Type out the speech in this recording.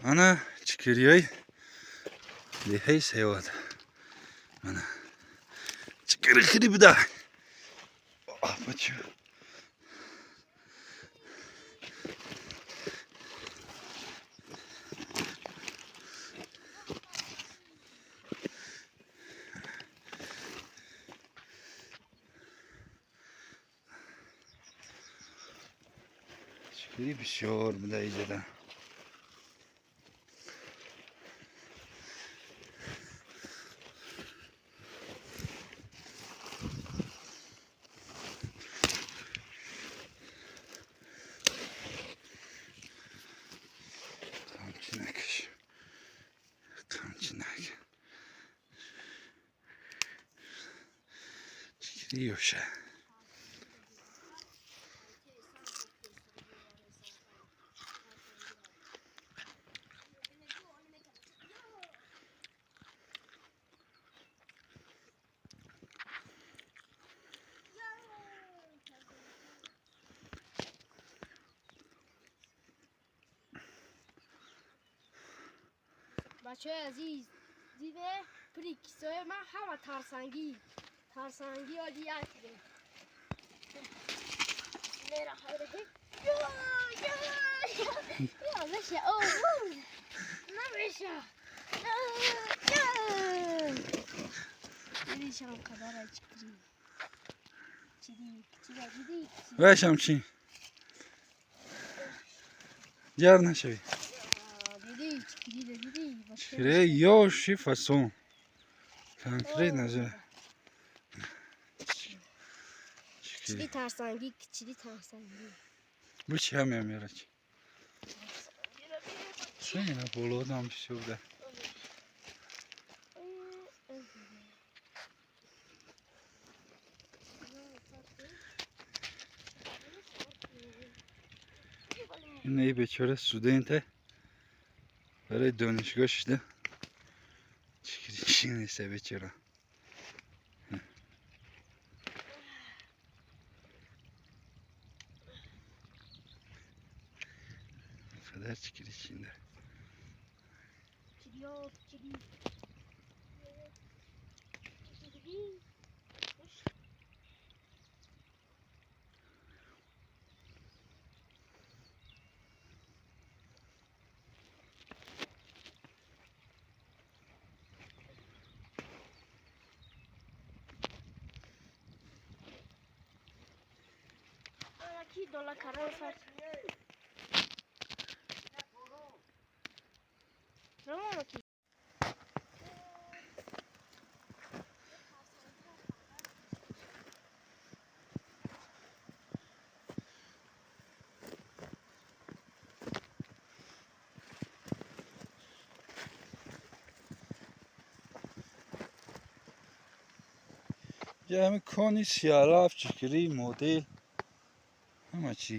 Ана чикириёи деҳаи Севод. Мана чикири хири буда. Бачо. Чикири бисёр буда иҷода. Қамчинак. Чикири ёша. بچه عزیز دیده پری کیسای من همه ترسنگی ترسنگی عالی یکیده نمیشه نمیشه دیدیشم قدر چکری چیدی چیدی وشم چی جر نشوی Чикире ёши фасон. Конкретно же. Кичили тарсанги, кичили тарсанги. Бу чи ҳам мемирач. Сена болодам бисёр. Ин эй бечора студенте. Барои донишгоҳ шуда. Чикири чи неста бечора. Қадар чикири чинда. Dola karan sar. Ҳами кони сияраф чикири модел ҳама чӣ.